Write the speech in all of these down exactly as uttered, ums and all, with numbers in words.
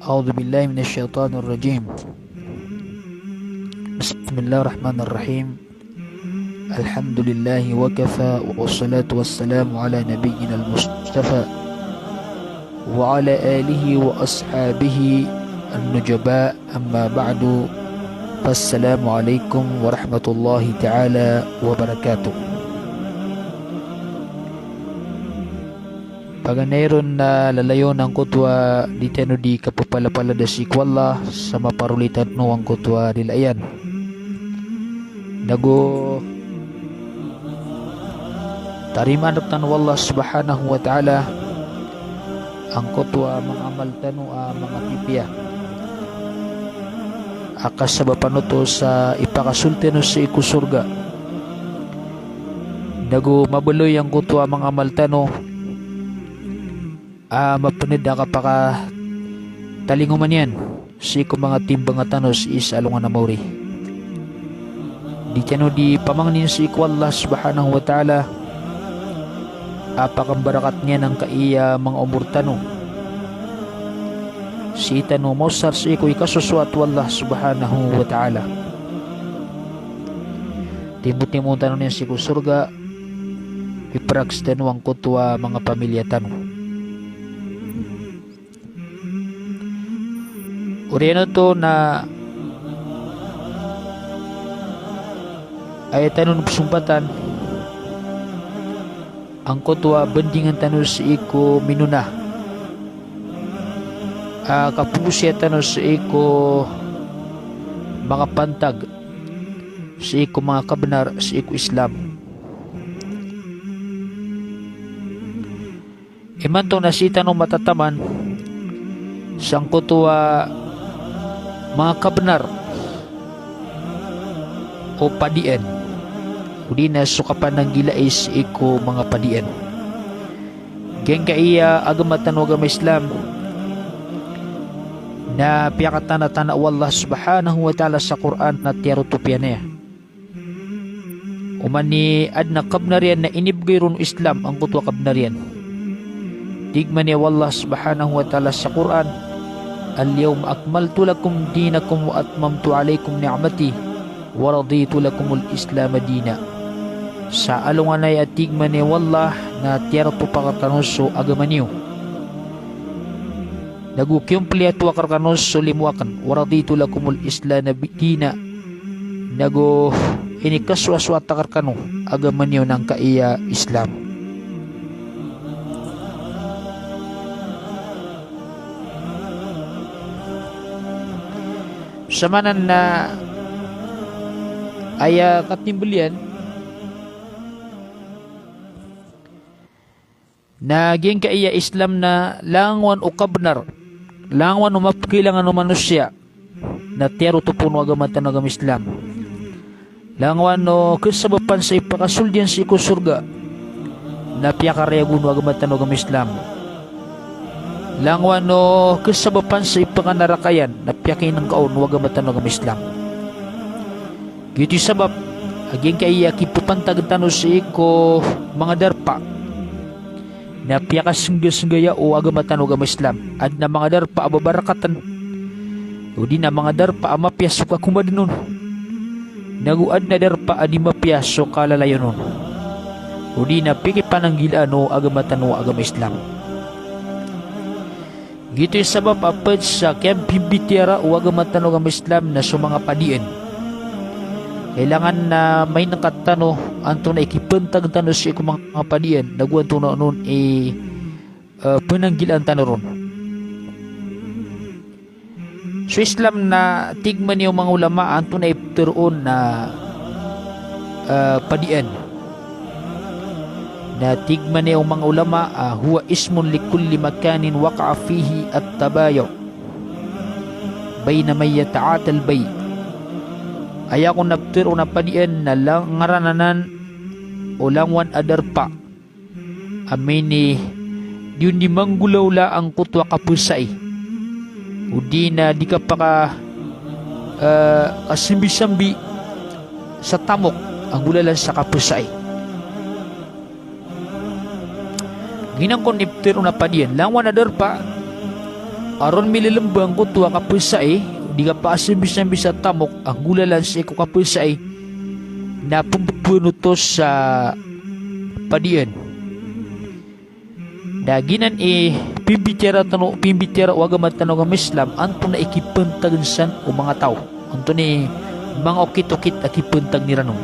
أعوذ بالله من الشيطان الرجيم. بسم الله الرحمن الرحيم. الحمد لله وكفى، والصلاة والسلام على نبينا المصطفى وعلى آله وأصحابه النجباء، أما بعد، فالسلام عليكم ورحمة الله تعالى وبركاته. Paganay ron na lalayon angkoto a di tano di kapapalapalad sii ko Allah sa maparoli tano angkoto a lilayan. Nago tarimaan rktano o Allah subhanahu wa ta'ala angkoto a manga amal tano a manga pipiya a kasabapan oto sa ipakasold tano sii ko sorga. Nago mabaloy angkoto a manga amal tano a mapnd a kapakatalingoman iyan sii ko manga timbang tano sii sa alongan a maori. Di tano di pamangnin sii ko Allah subhanahu wa ta'ala a pakambarakat iyan angkaiya manga omor tano. Sii tano maosar sii ko ikasosoat o Allah subhanahu wa ta'ala. Timotimoon tano niyan sii ko sorga, piprakes tano angkoto a manga pamilya tano. Oriyan oto na aya tano pzombatan angkoto a bandingan tano sii ko minona a kapogosiya tano sii ko makapantag sii ko manga kabnar sii ko Islam. Imanto na sii tano matataman sangkoto a manga kabnar o padian, odi na so kapananggilai sii ko manga padian. Giyangkaiya agama tano a agama Islam na piyakatanatana o Allah subhanahu wa ta'ala sa Qur'an na tiyarotopiyan iyan. Oman i adn a kabnar iyan na inibgay ron o Islam angkoto a kabnar iyan. Tig mambo o Allah subhanahu wa ta'ala sa Qur'an, "Al-yawma akmaltu lakum dinakum wa atmamtu alaykum ni'mati wa raditu lakumul Islama dina." Sa alongan aya, tig mambo o Allah, na tiyarotop akn rkano so agama niyo. Nago kiyompli ato akn rkano so limo akn, wa raditu lakumul Islama dina. Nago inikasowasowat akn rkano agama niyo na angkaiya Islam. Samanan na aya katimbl iyan na giyangkaiya Islam na langowan o kabnar, langowan o mapkailangan o manosiya na tiyarotop on o agama tano a agama Islam. Langowan o kasabapan sa ipakasold iyan sii ko sorga na piyakarayag on o agama tano a agama Islam. Langowan o kasabapan sa ipakanaraka iyan na piyakinngka on o agama tano a agama Islam. Giyoto i sabap a giyangkaiya kipapantag tano sii ko manga darpa na piyakasnggasnggaya o agama tano a agama Islam. Adn a manga darpa a babarakatn, odi na manga darpa a mapiya so kakomadn on. Nago adn a darpa a di mapiya so kalalayon on, odi na pikipananggilaan o agama tano a agama Islam. Giyoto i sabap a pd sa kiyampimbitiyaraa o agama tano a agama Islam na so manga padian. Kailangan na maingkat tano antonaa i kipantag tano sii ko manga padian, nago antonaa on i, eh, pnanggilaan tano ron. So Islam na tig mambo o manga ulama antonaa i ptharoon na, eh, padian. Na tig mambo o manga ulama, ah, "Huwa ismun likulli makanin waqa'a fihi at-tabayu' bayna man yata'atal bay'." Aya kon a ptharoon a padian na lang-, ngaran anan o langowan a darpa a mini di on di manggolawla angkoto a kapesai, odi na di kapaka, eh, kasambisambi sa tamok a nggolalan sa kapesai. Giyanan kon i ptharoon a padian, langowan a darpa a ron milelemba angkoto a kapesai, di kapakasambisambi sa tamok a nggolalan sii ko kapesai, na pembebonotos sa padian. Na giyanan i pimbitiara tano, pimbitiara o agama tano a agama Islam, antonaa i kipentagen san o manga taw. Antonaa i manga okit-okit a kipentagen iran on.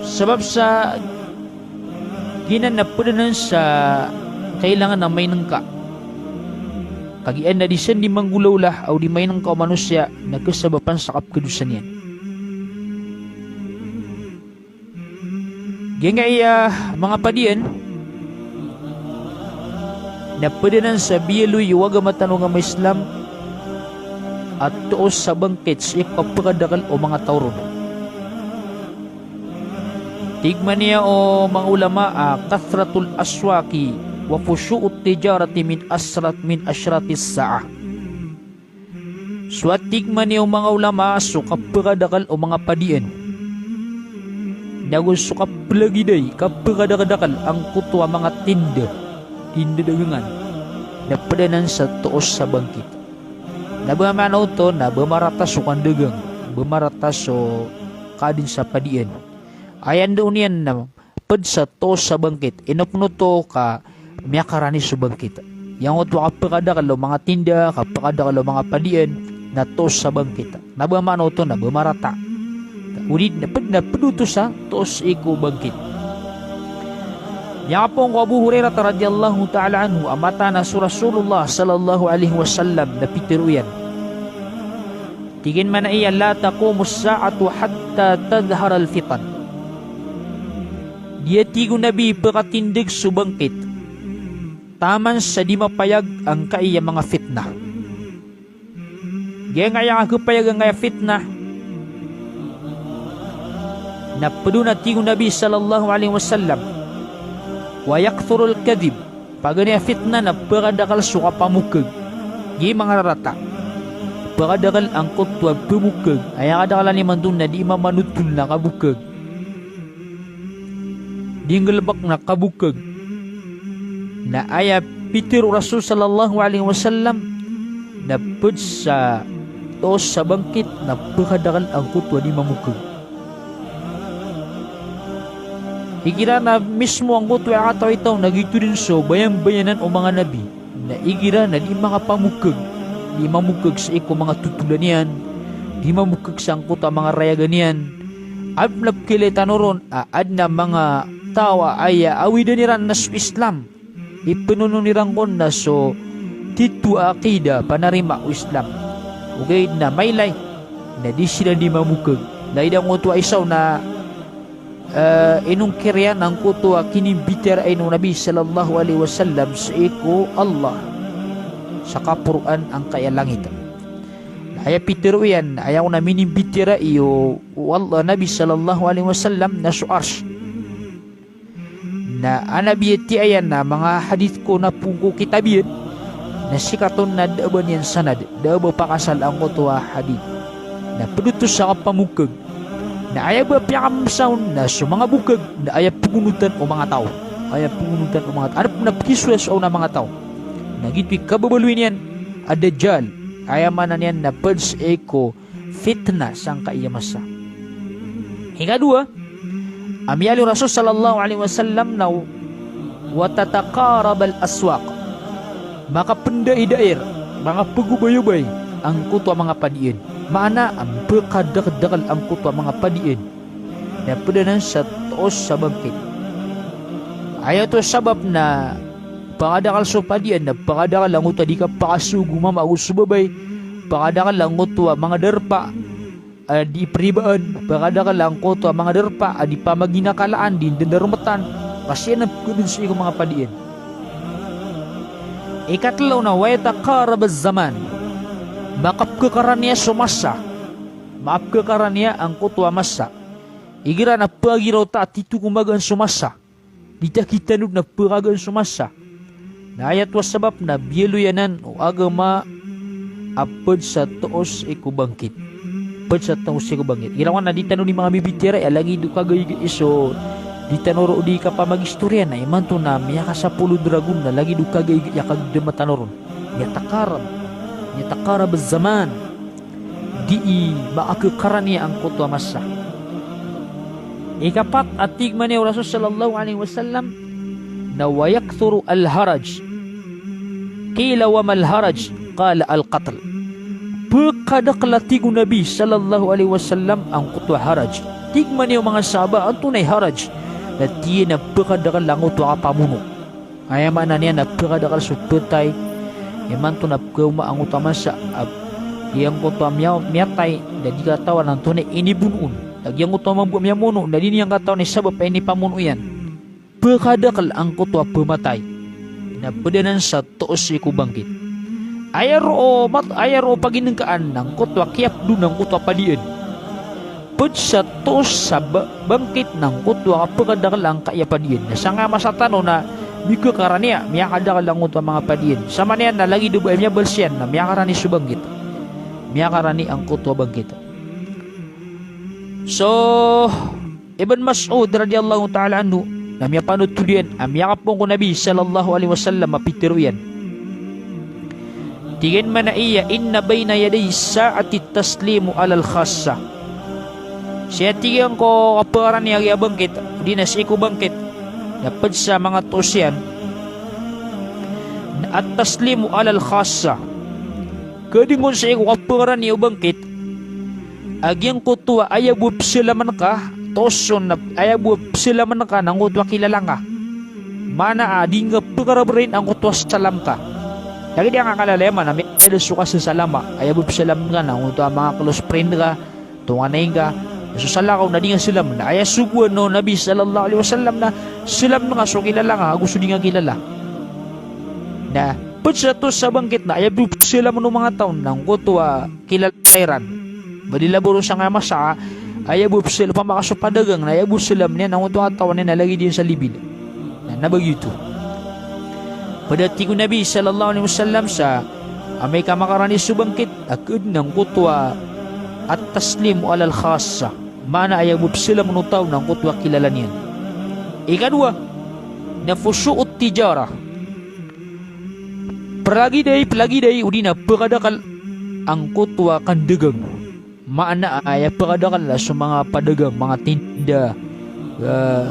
Sabap sa giyanan na ped anan sa kailangan a mainengka. Kagiya na di san di manggolawla o di mainengka o manosiya na kasabapan sa kapekadosa niyan. Giyangkaya manga padian na ped anan sa biyaloy o agama tano a agama Islam a toos sa bangkit sii ko kapekadakel o manga taw ron. Tig man iyan o manga ulama a kathratul aswaqi wa fushu'ut tijarati min asrat, min ashratis sa'ah. So a tig man iyan o manga ulama, so kapekadakel o manga padian, nago so kapelagiday, kapekadakedakel angkoto a manga tinda, tinda dagangan, na ped anan sa toos sa bangkit. Na ba maana oto na ba marata so kandagang, ba marata so kaadn sa padian. Aya ndao niyan na ped sa toos sa bangkit. Ino pen oto ka miyakarani so bangkit. Giyangkoto a kapekadakel o manga tinda, kapekadakel o manga padian, na toos sa bangkit. Na ba maana oto na ba marata. Odi na ped, na ped oto sa toos sii ko bangkit. Miyakapoon ko Abu Hurairah radhiyallahu ta'ala anhu a mataan a so Rasulullah sallallahu alaihi wasallam na pitero iyan. Tig iyan man a aya, "La taqumus sa'atu hatta tadhharal fitan." Di, a tig o Nabi, pekatindeg so bangkit taman sa di mapayag angkaya manga fitnah. Giyangkaya a kepayag angkaya fitnah na ped on, a tig o Nabi sallallahu alaihi wasallam, "Wa yakthurul kadhib." Paganay a fitnah na pekadakel so kapamokeg. Giya mangararata. Pekadakel angkoto a pemokeg. Aya kadakelan imanto na di mamanotol na kabokeg. Di nggalebek na kabokeg. Na aya pitero o Rasul sallallahu alaihi wasallam na ped sa toos sa bangkit na pekadakel angkoto a di mamokeg. Igira na mismo angkoto a kataw i taw na giyoto den so bayanbayanan o manga nabi. Na igira na di makapamokeg, di mamokeg sii ko manga totolan iyan, di mamokeg sangkoto a manga rayagan iyan. Aden a pekhailay tano ron a aden a manga taw a aya awidan iran na so Islam. Ipenonon iran kon na so tito a aqida, panarima o Islam. Ogaid na mailay na di siran di mamokeg. Na ida ngoto a isa on na, eh, inongkir iyan angkoto a kinimbitiarai o Nabi sallallahu alaihi wasallam sii ko Allah sa kaporan angkaya langit. Na aya pitero iyan, aya on a minimbitiarai o, o Allah, Nabi sallallahu alaihi wasallam, na so Arsh. Na a Nabi a tiyayan a manga hadith ko na poon ko kitab iyan, na sikaton na da a ba niyan sanad, da a ba pakasal angkoto a hadith. Na ped oto sa kapamokeg. Na aya ba piyakamesa on na so manga bokeg, na aya pogonotan o manga taw. Aya pogonotan o manga taw. Adn a pekisowa so aona a manga taw. Na giyoto i kababaloy niyan a Dajjal. Aya maana niyan na ped sii ko fitnah sangkaya masa. Ikadowa, a miyaaloy o Rasul sallallahu alaihi wasallam na, "Wa tataqarabal aswaq." Makapendaidair, makapegobayobay angkoto a manga padian. Maana a pekadakedakel angkoto a manga padian. Na ped anan sa toos sa bangkit. Aya oto sabap na pekadakel so padian na pekadakel angkoto a di kapakasogo o mama ago so babay, pekadakel angkoto a manga darpa a di peribaan, pekadakel angkoto a manga darpa a di pamaginakalaan, di ndendarometan, ka siya na pegeden sii ko manga padian. Ikatelo na wa yataqarabaz zaman, makapekekaraniya so masa, makapekekaraniya angkoto a masa. Igira na pagiraw ta a tito ko magaan so masa. Di ta kitanod na pekagaan so masa. Na aya oto a sabap na biyaloy anan o agama a ped sa toos sii ko bangkit. Ped sa toos sii ko bangkit. Igira na di tano di manga mibitiara, aya lagid o kagaigai so di tano ron di kapamagistoriya na imanto na miyakasapolo dragon na lagid o kagay a kagdama tano ron. Miyatakarab, miyatakarab az-zaman. Di i makakekarani angkoto a masa. Ikapat a tig man iyan o Rasul sallallahu alaihi wasallam na wa yakthuru al-haraj. Qila wa mal haraj? Qala al-qatl. Pekadakel a tig o Nabi sallallahu alaihi wasallam angkoto a haraj. Tig man iyan o manga sahaba, antonaa i haraj? Na tig iyan a pekadakel angkoto a kapamono. Aya maana niyan na pekadakel so petay. Imanto na pekaoma angkoto a masa a giyangkoto a miya-, miyatay na di katawan antonaa i inibono on. Na giyangkoto a mambo a miyamono na di niyan katawan i sabap a inipamono iyan. Pekadakel angkoto a pematay. Na ped anan sa toos sii ko bangkit. Aya roo mat-, aya roo paginengkaan angkoto a kiyaped on angkoto a padian. Ped sa toos sa ba-, bangkit na angkoto a kapekadakel angkai a padian. Na sangkai a masa tano na mikekarani a miyakadakel angkoto a manga padian. Samanaya na lagid o ba i miyabalsiyan na miyakarani so bangkit. Miyakarani angkoto a bangkit. So Ibn Mas'ud radhiyallahu ta'ala anhu na miyapanothol iyan a miyakapoon ko Nabi sallallahu alaihi wasallam a pitero iyan. Tig iyan man a iya, inna baina yaday sa'ati taslimu alal khassa. Sii a tig iyan ko kapekarani a giya bangkit, di na sii ko bangkit, na ped sa manga toos iyan, na at-taslimu alal khassa. Kadengon sii ko kapekarani o bangkit a giyangkoto a aya bo a pesalaman ka, toos on na aya bo a pesalaman ka na angkoto a kilala ngka. Maana a di ngka pekarabrain angkoto a salam ka. Lagid iyan a kalalayaman a miyada so kasasalama, aya bo a pesalaman ka na angkoto a manga close friend ka, tonganay ngka, so salakaw na di ngka salam. Na aya sogoan o Nabi sallallahu alaihi wasallam na salam ngka so kilala ngka ago so di ngka kilala. Na ped sa toos sa bangkit na aya bo a pesalaman o manga taw na angkoto a kilala iran. Ba di labo ron sangkai a masa a aya bo a pesal-, opama ka so padagang na aya bo a salam niyan angkoto a katawan iyan na lagid iyan sa libil. Na, na ba giyoto. Ped a tig o Nabi sallallahu alaihi wasallam sa amay ka makarani so bangkit a kaden angkoto a at-taslimu alal khassa. Maana aya bo a pesalaman o taw na angkoto a kilala niyan. Ikadowa, na fushu'ut tijarah. Pelagiday, pelagiday, odi na pekadakel angkoto a kandagang. Maana aya pekadakel na so manga padagang, manga tinda, eh,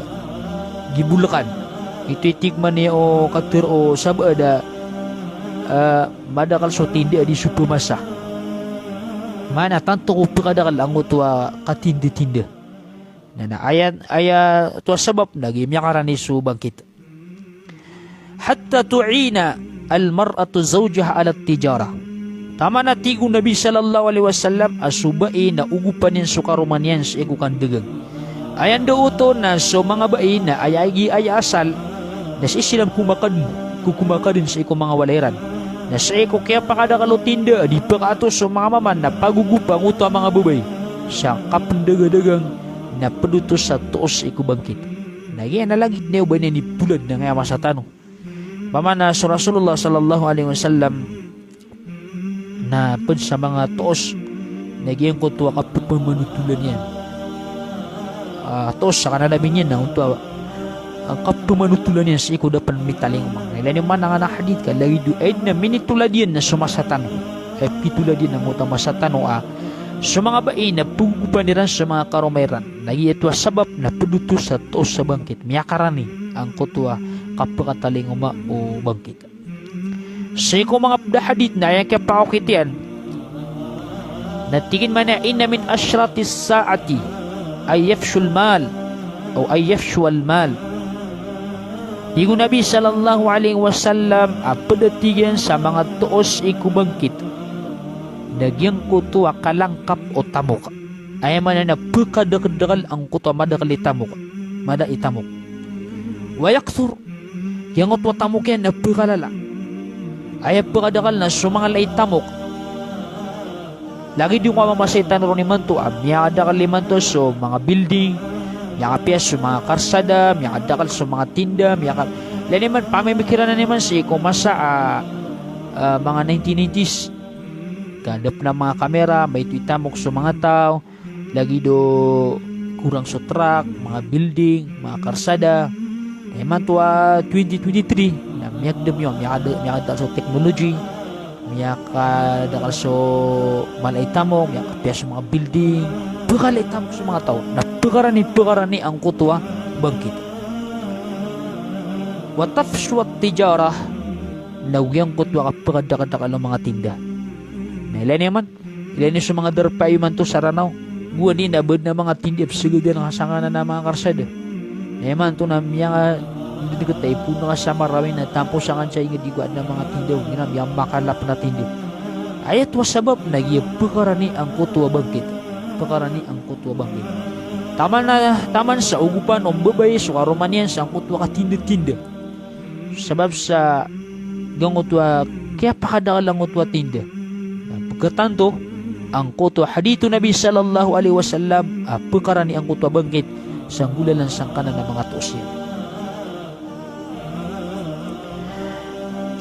gibolkan. Ito i tig man iyan o katharo o sabaad a, eh, madakel so tinda di so pemasa. Maana tanto ko pekadakel angkoto a katinda-tinda. Na, na aya, aya oto a sabap na giya miyakarani so bangkit. Hatta tu'ina al-mar'atu zawjaha ala tijarah. Taman a tig o Nabi sallallahu alaihi wasallam a so bai na ogopan iyan so karoma niyan sii ko kandagang. Aya ndao oto na so manga bai na aya igi aya asal na sii siran komakaden, kokomakaden sii ko manga walay iran. Na sii ko kiyapakadakel o tinda di pekaato so manga mama na pagogopa angkoto a manga babay sa kapendagadagang na ped oto sa toos sii ko bangkit. Na giya na lagid niyan o ba niyan ipolad na ngkai a masa tano. Opama na so Rasulullah sallallahu alaihi wasallam na ped sa manga toos na giyangkoto a kapepamanotolan iyan. Ah, toos sa kananabi niyan na onto a, ah, kapepamanotolan iyan sii ko da pen mitalingoma. Na ilay niyo man angkanan a hadith ka lagid o aya den a minitolad iyan na so masa tano. Aya pitolad iyan angkoto a masa tano a so manga bai na pegogopan iran so manga karoma iran. Na giyoto a sabap na ped oto sa toos sa bangkit. Miyakarani angkoto a kapekatalingoma o bangkit. Sii ko manga ped a hadith na aya kiyapakaokit iyan na tig iyan man a inna min ashratis sa'ati ay yafshul mal, aw ay yafshul mal. Tig o Nabi sallallahu alaihi wasallam a ped a tig iyan sa manga toos sii ko bangkit na giyangkoto a kalangkap o tamok. Aya maana na pekadakedakel angkoto a madakel i tamok. Mada i tamok. Wa yakthur. Giyangkoto a tamok iyan na pekalala. Aya pekadakel na so manga lay tamok. Lagid o mamamasay tano ron imanto a miyakadakel imanto so manga building, miyakapiya so manga karsada, miyakadakel so manga tinda, miyaka-, ilay niyo man pamimikiran iyan iman sii ko masa a, ah, manga nineteen nineties. Ka da pen a manga kamera, maito i tamok so manga taw, lagid o Borang so trak, manga building, manga karsada. Na imanto a twenty twenty-three na miyagdam iyo, miyakada-, miyakadakl so technology, miyakadakl so mala i tamok, miyakapiya so manga building, pkhalai tamok so manga taw. Na pkarani, pkarani angkoto a bangkit. Wa tafshu at-tijarah, na giyangkoto a kapkadakdakl o manga tinda. Na ilay niyo man, ilay niyo so manga darpa iyo imanto sa Ranaw. Gowani na badn a manga tinda a pzagad iyan ka sangkanan a manga karsada. Na imanto na miyanga-, dn kata ipoon ka sa Marawi na tampo sangkanan sa ingd igo adn a manga tinda, o miyanga makalap na tinda. Aya oto a sabap na giya pkarani angkoto a bangkit. Pkarani angkoto a bangkit. Taman na, taman sa ogopan o mbabaya so karoma niyan sangkoto a katindatinda. Sabap sa giyangkoto a kiyapakadakl angkoto a tinda. Na pkhatanto angkoto a hadith o Nabi sallallahu alaihi wasallam a pkarani angkoto a bangkit sa nggolalan sangkanan a manga toos iyan.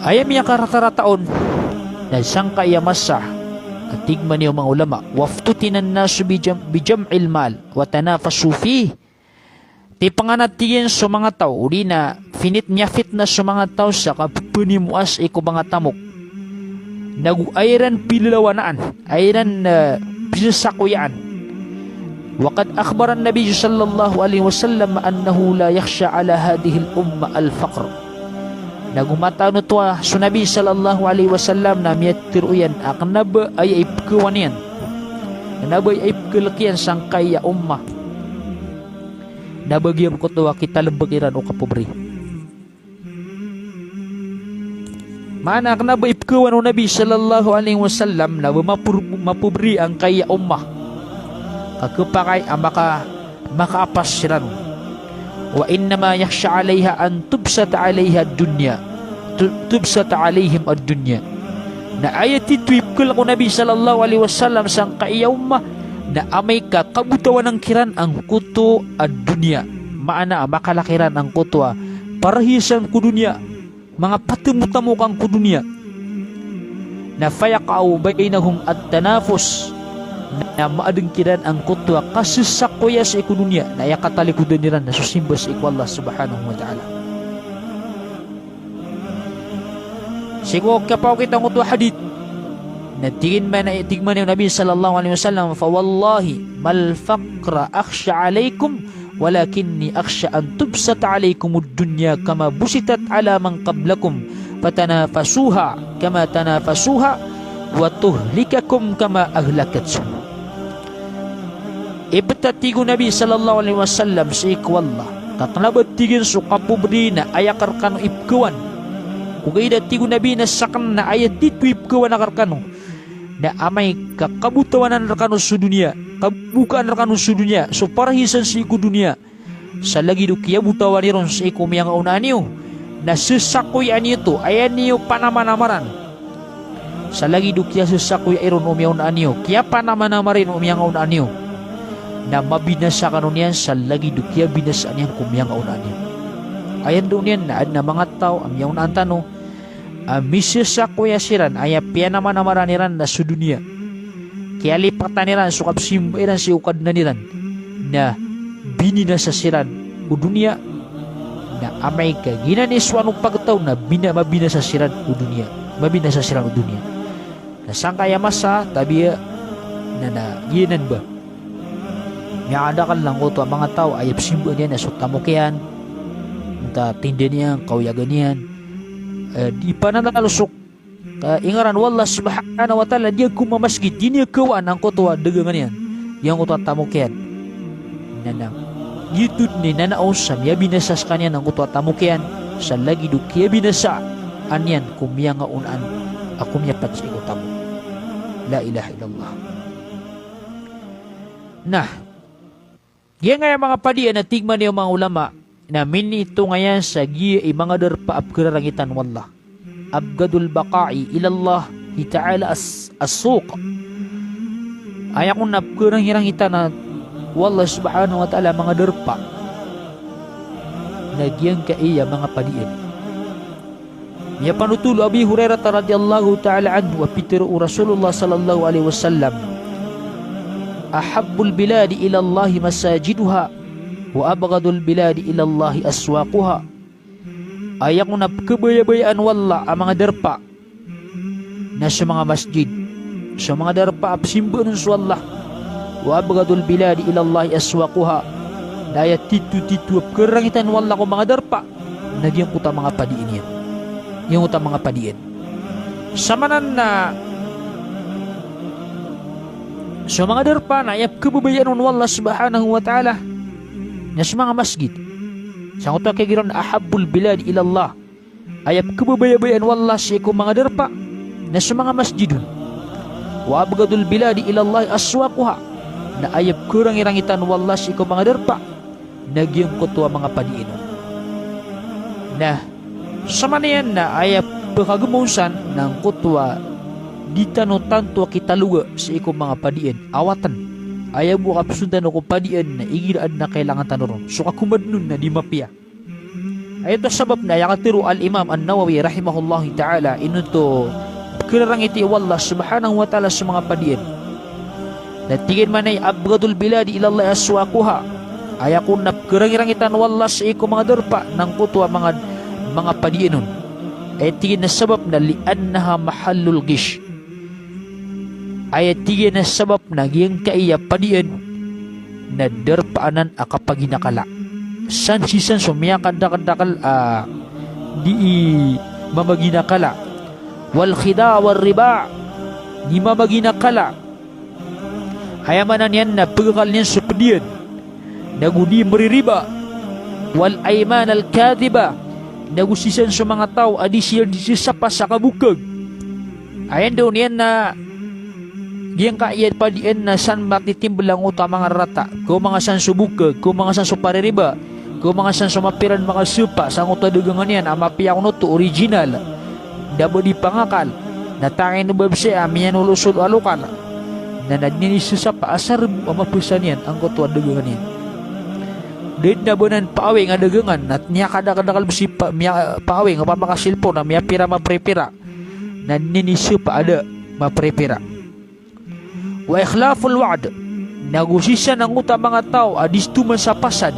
Aya miyakaratarata on na sangkai a masa a tig man iyan o manga ulama, "Waftutinan nasu bijam-, bijam'il mal wa tanafasu fih." Tipangan a tig iyan so manga taw, odi na finit-, miyafitna so manga taw sa kappanimoa sii ko manga tamok. Nago aya iran pilalawanaan, aya iran, eh, pzasakoyaan. Wa qad akhbara an-Nabi sallallahu alaihi wasallam annahu la yakhsha ala hadhihil ummah al-faqr. Nago mataan oto a so Nabi sallallahu alaihi wasallam na miyatharo iyan a kna ba aya ipkhawan iyan, kna ba aya ipkhalk iyan sangkai a ummah na ba giyangkoto a kitalmbk iran o kapobri. Maana kna ba ipkhawan o Nabi sallallahu alaihi wasallam na ba mapor-, mapobri angkai a ummah. Ka khapakay a maka-, makaapas siran. Wa innama yakhsha alaiha an tubsata alaiha ad-dunya. Tu-, tubsata alaihim ad-dunya. Na aya tito ipkhalk o Nabi sallallahu alaihi wasallam sangkai a ummah na amay ka kabotawanan kiran angkoto a doniya. Maana a makalak iran angkoto a parahiyasan ko doniya, manga patamotamokan ko doniya. Na fayaqa'u bainahum at-tanafus. Na maadn kiran angkoto a kasasakoya sii ko doniya, na aya katalikodan iran na so simba sii ko Allah subhanahu wa ta'ala. Sii ko kapaokit angkoto a hadith na tig iyan man, tig man iyan o Nabi sallallahu alaihi wasallam, "Fa wallahi mal faqra akhsha alaikum, walakinni akhsha an tubsata alaikumud dunya kama busitat ala man qablakum, fatanafasuha kama tanafasuha, wa tuhlikakum kama ahlakathu." Ibt a tig o Nabi sallallahu alaihi wasallam sii ko Allah, ka kna ba tig iyan so kapobri na aya ka rkano ipkhawan. Ogaid a tig o Nabi na sakn na aya tito ipkhawan akn rkano na amay ka kabotawanan rkano so doniya, kabokaan rkano so doniya, so parahiyasan sii ko doniya, sa lagid o kiyabotawan iron sii ko miyangaonaan iyo, na sasakoyaan iyo oto, aya niyo panamanamaran. Sa lagid o kiyasasakoya iron o miyaonaan iyo, kiyapanamanamar iron o miyangaonaan iyo, na mabinasa kano niyan sa lagid o kiyabinasaan iyan ko miyangaonaan iyo. Aya ndao niyan na adn a manga taw a miyaonaan tano a misasakoya siran, aya piyanamanamaran iran na so doniya. Kiyalipatan iran so kapsimba iran sii ko Kadnan iran, na bininasa siran o doniya. Na amay ka giyanan i so ano pagtaw na bina-, mabinasa siran o doniya. Mabinasa siran o doniya. Na sangkaya masa, tabiya, na, na giyanan ba. Miyakadakl angkoto a manga taw a aya psimbaan iyan na so tamok iyan, antaa tinda niyan, kaoyagan iyan. Eh, di pananalo so, eh, ingaran o Allah subhanahu wa ta'ala, di niyan koma masgit, di niyan kawaan angkoto a dagangan iyan, giyangkoto a tamok iyan. Na, na giyoto dn i nanao sa miyabinasa skaniyan angkoto a tamok iyan, sa lagid o kiyabinasaan iyan ko miyangaonaan a komiyapat sii ko tamok. La ilaha illallah. Na giyangkaya manga padian a tig man iyan o manga ulama na minitonga iyan sa giya i manga darpa a pkhararangitan o Allah. Abghadul baqa'i ilallahi ta'ala as-, as-suq. Aya kon a pkharangirangitan o Allah subhanahu wa ta'ala a manga darpa na giyangkaya manga padian. Miyapanothol o Abi Hurairah radhiyallahu ta'ala anhu a pitharo o Rasulullah sallallahu alaihi wasallam "Ahabbul biladi ilallahi masajiduha, wa abghadul biladi ilallahi aswaquha." Aya kon a pkhabayabayaan o Allah a manga darpa na so manga masjid, so manga darpa a pzimbaan on so Allah. "Wa abghadul biladi ilallahi aswaquha." Na aya titho-titho a pkharangitan o Allah ko manga darpa na giyangkoto a manga padian iyan. Giyangkoto a manga padian. Samanan na so manga darpa na aya pkhababayaan on o Allah subhanahu wa ta'ala na so manga masjid. Sangkoto a kagiya iron ahabbul biladi ilallah. Aya pkhababayaan o Allah sii ko manga darpa na so manga masjid on. "Wa abghadul biladi ilallahi aswaquha." Na aya pkharangirangitan o Allah sii ko manga darpa na giyangkoto a manga padian on. Na samanan iyan na aya pkhagmaon san na angkoto a di tano tanto a kitaloga sii ko manga padian. Awatan. Aya bo a kapzon tano ko padian na igira adn a kailangan tano ron, so kakomadn on na di mapiya. Aya oto sabap na aya katharo o Al-Imam An-Nawawi rahimahullahu ta'ala, ino oto pkhararangiti o Allah subhanahu wa ta'ala so manga padian. Na tig iyan mambo a, "Abghadul biladi ilallahi aswaquha." Aya kon a pkharangirangitan o Allah sii ko manga darpa na angkoto a manga, manga padian on. Aya tig iyan a sabap na, "Li'annaha mahallul ghish." Aya tig iyan a sabap na giyangkaya padian na darpa anan a kapaginakala. San sisan so miyakadakdakl a dii mamaginakala. "Wal khida' war riba." Di mamaginakala. Aya maana niyan na pagakal iyan so padian. Nago di maririba. "Wal ayman al kadhiba." Nago sisan so manga taw a di siran di sasapa sa kabokag. Aya ndao niyan na giyangkaya padian na san matitimbl angkoto a manga rata, ko manga san so bokag, ko manga san so paririba, ko manga san so mapiya ran makasapa sangkoto a dagangan iyan a mapiya kon oto original. Da bo di pangakal, na tangin o babsi a miyanolosol a lokal. Na, na di niyan sasapa a sarbo a mapasa niyan angkoto a dagangan iyan. Da dn a ba nan paawing a dagangan, na miyakadakdakl bsi pa, miya, paawing, opama ka cellphone, na miyapira mapripira. Na di niyan sasapa a da mapripira. "Wa ikhlaful wa'd." Nago sisan angkoto a manga taw a di satoman sa pasad.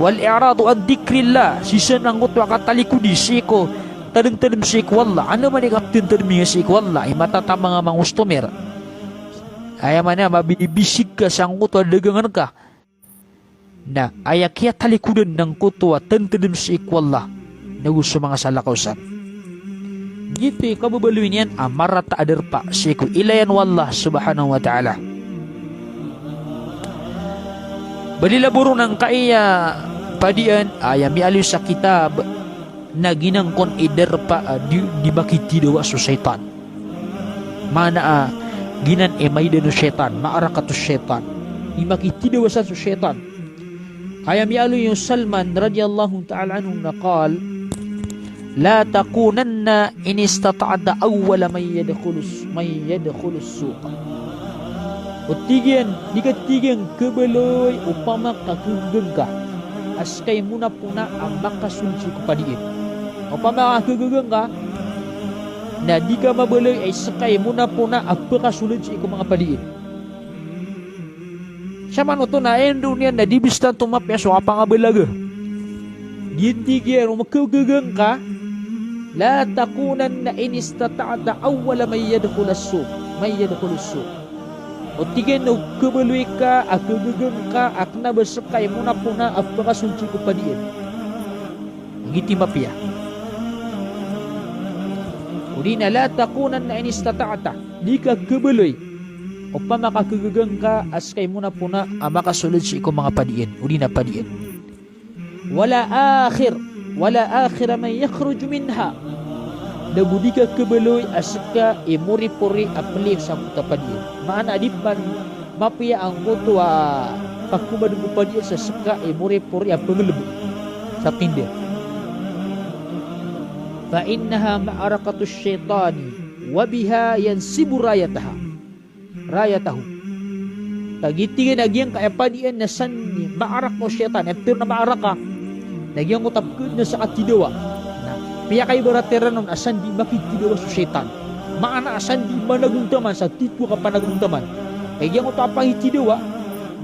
"Wal i'radu an dhikrillah." Sisan angkoto a katalikodi sii ko tadmtadm sii ko Allah. Anda man i kaptadmtadm iyan sii ko Allah, i matataman a manga customer. Aya maana, mabibisig ka sangkoto a dagangan ka. Na aya kiyatalikodan angkoto a tadmtadm sii ko Allah nago so manga salakaw san. Giyoto i kababaloy niyan a marata a darpa sii ko ilayan o Allah subhanahu wa ta'ala. Balila bo ron angkaya padian, aya miyaaloy sa kitab na giyanan kon i darpa a di, di makitidawa so shaytan. Maana a giyanan i maidan o shaytan, ma'rakatus shaytan. Di makitidawa san so shaytan. Aya miyaaloy o Salman radiyallahu ta'ala anhu na qal, "La takunanna in istata'ta awwala man yadkhulus, man yadkhulus suq." O tig iyan, di ka tig iyan kabaloy opama ka khagaga ngka a ska i monapona a makasold sii ko padian. Opama ka khagaga ngka, na di ka mabaloy a ska i monapona a pakasold sii ko manga padian. Samanoto na endo niyan na di bs tanto mapiya so kapangabalaga. Di tig iyan o khagaga ngka, "La takunanna in istata'ta awwala man yadkhulus suq, man yadkhulus suq." O tig iyan o kabaloy ka a khagaga ngka a kna ba ska i monapona a pakasold sii ko padian. Giyoto i mapiya. Odi na la takunanna in istata'ta. Di ka kabaloy opama ka khagaga ngka a ska i monapona a makasold sii ko manga padian, odi na padian. Wala akhir, wala akhira man yakhruju minha. Nago di ka kabaloy a ska i moripori a pliyag sangkoto a padian. Maana a di pman mapiya angkoto a pakomadn ko padian sa ska i moripori a pangalb sa tinda. Fa innaha ma'rakatus shaytani wa biha yansibu rayataha, rayatahu. Kagiya tig iyan a giyangkaya padian na san i ma'raka o shaytan, aya pitharo a ma'raka na giyangkoto a pkhaadn sa katidawa. Na piyakaibarat iran on a san di makitidawa so shaytan. Maana a san di managontaman sa titho a kapanagontaman. Kagiya angkoto a pangitidawa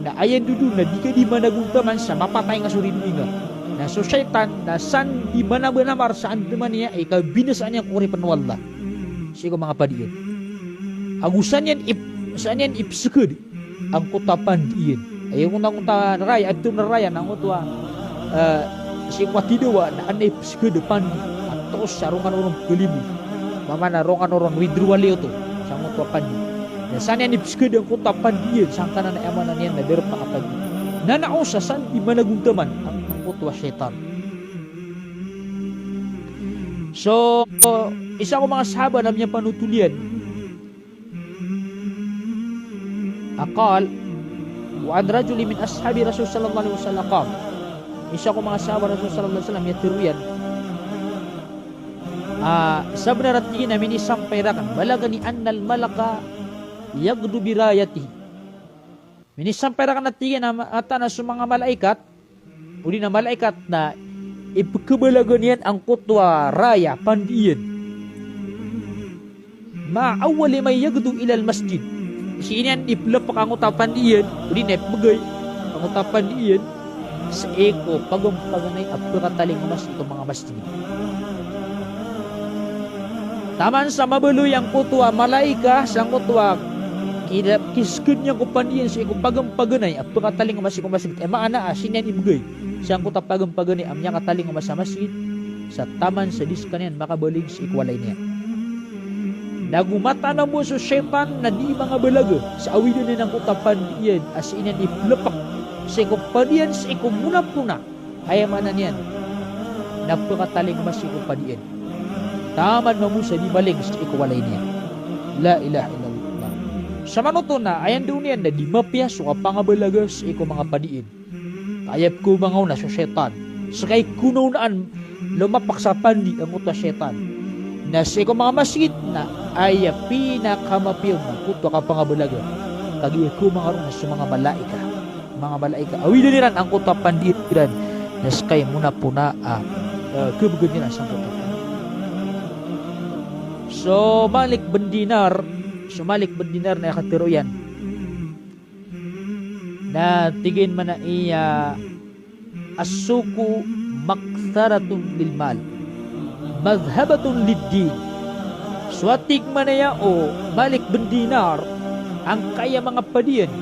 na aya ndodon na di ka di managontaman sa mapatay nga so ridoay nga. Na so shaytan na san di manabanamar sa andamanaya i kabinasaan iyan ko oripen o Allah sii ko manga padiyan. Ago san iyan ip-, san iyan ipsgd angkoto a pandi iyan. Aya angkoto a raya, ato na raya na angkoto a, eh, sii ko katidawa na an ipsgd a pandi a toos sa rongan o ron kalimo. Pamana rongan o ron withdrawal iyo oto sa angkoto a pandi. Na san iyan ipsgd angkoto a pandi iyan sangkanan a aya maana niyan na darpa a pandi. Na na o sa san di managontaman ang-, angkoto a shaytan. So, isa ko manga sahaba na miyapanotol iyan a qal, wa an rajulin min ashabi Rasul sallallahu alaihi wasallam qal. Isa ko manga sahaba Rasul sallallahu alaihi wasallam, miyatharo iyan. Ah, sabnar a tig iyan a minisampay rakn, balaghani annal malaka yaghdu bi rayatihi. Minisampay rakn a tig iyan a ma-, mataan a so manga malaikat, odi na malaikat na ipkhabalaga niyan angkoto a raya, pandi iyan. Ma'a awwali man yaghdu ilal masjid. Sii niyan iplpk angkoto a pandi iyan, odi na ipmbgay angkoto a pandi iyan sii ko pagampaganay a pkatalingoma sii ko manga masjid. Taman sa mabaloy angkoto a malaika sangkoto a kida-, kiskd iyan ko pandi iyan sii ko pagampaganay a pkatalingoma sii ko masjid. Aya maana a sii niyan imbgay sangkoto a pagampaganay a miyakatalingoma sa masjid, sa taman sa di skaniyan makabalig sii ko walay niyan. Na go mataan a bo so shaytan na di mangabalaga sa awidan iyan angkoto a pandi iyan a sii niyan iplpk sii ko pandi iyan sii ko monapona. Aya maana niyan na pkatalingoma sii ko padian. Taman mambo sa di maling sii ko walay niyan. La ilaha illallah. Sa manoto na aya ndao niyan na di mapiya so kapangabalaga sii ko manga padian. Ka aya pkhaoma ngka on na so shaytan. Ska i konaonaan lomapak sa pandi angkoto a shaytan. Na sii ko manga masgit na aya pinakamapiya on angkoto a kapangabalaga. Kagiya pkhaoma ngka ron na so manga malaika. Manga malaika. Awidan iran angkoto a pandi iran. Na ska i monapona a, eh, khabgan iran sangkoto a pandi. So Malik bin Dinar, so Malik bin Dinar na aya katharo iyan. Na tig iyan mambo a, as-suqu maktharatun lil mal, madhhabatun lid din. So a tig mambo o Malik bin Dinar, angkaya manga padian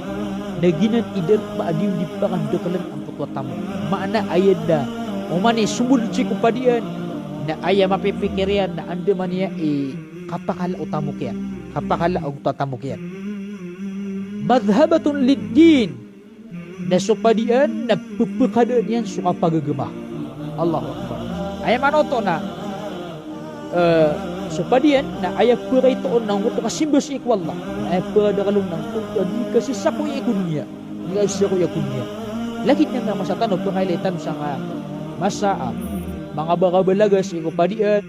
na giyanan i darpa a di on di pakandaklan angkoto a tamok. Maana aya da, oman i sombolod sii ko padian, na aya mapipikir iyan na andamanaya i kapakala o tamok iyan. Kapakala o tamok iyan. Madhhabatun lid din. Na so padian na pphakadaan iyan so kapagagama. Allahu Akbar. Aya manoto na, eh, so padian na aya pphakaito on na angkoto a kasimba sii ko Allah. Na aya pphakadakl on na angkoto a di kasasakoya ko doniya. Di kasasakoya ko doniya. Lagid na nga masa tano, pkailay tano sa nga masa a manga kababalaga sii ko padian,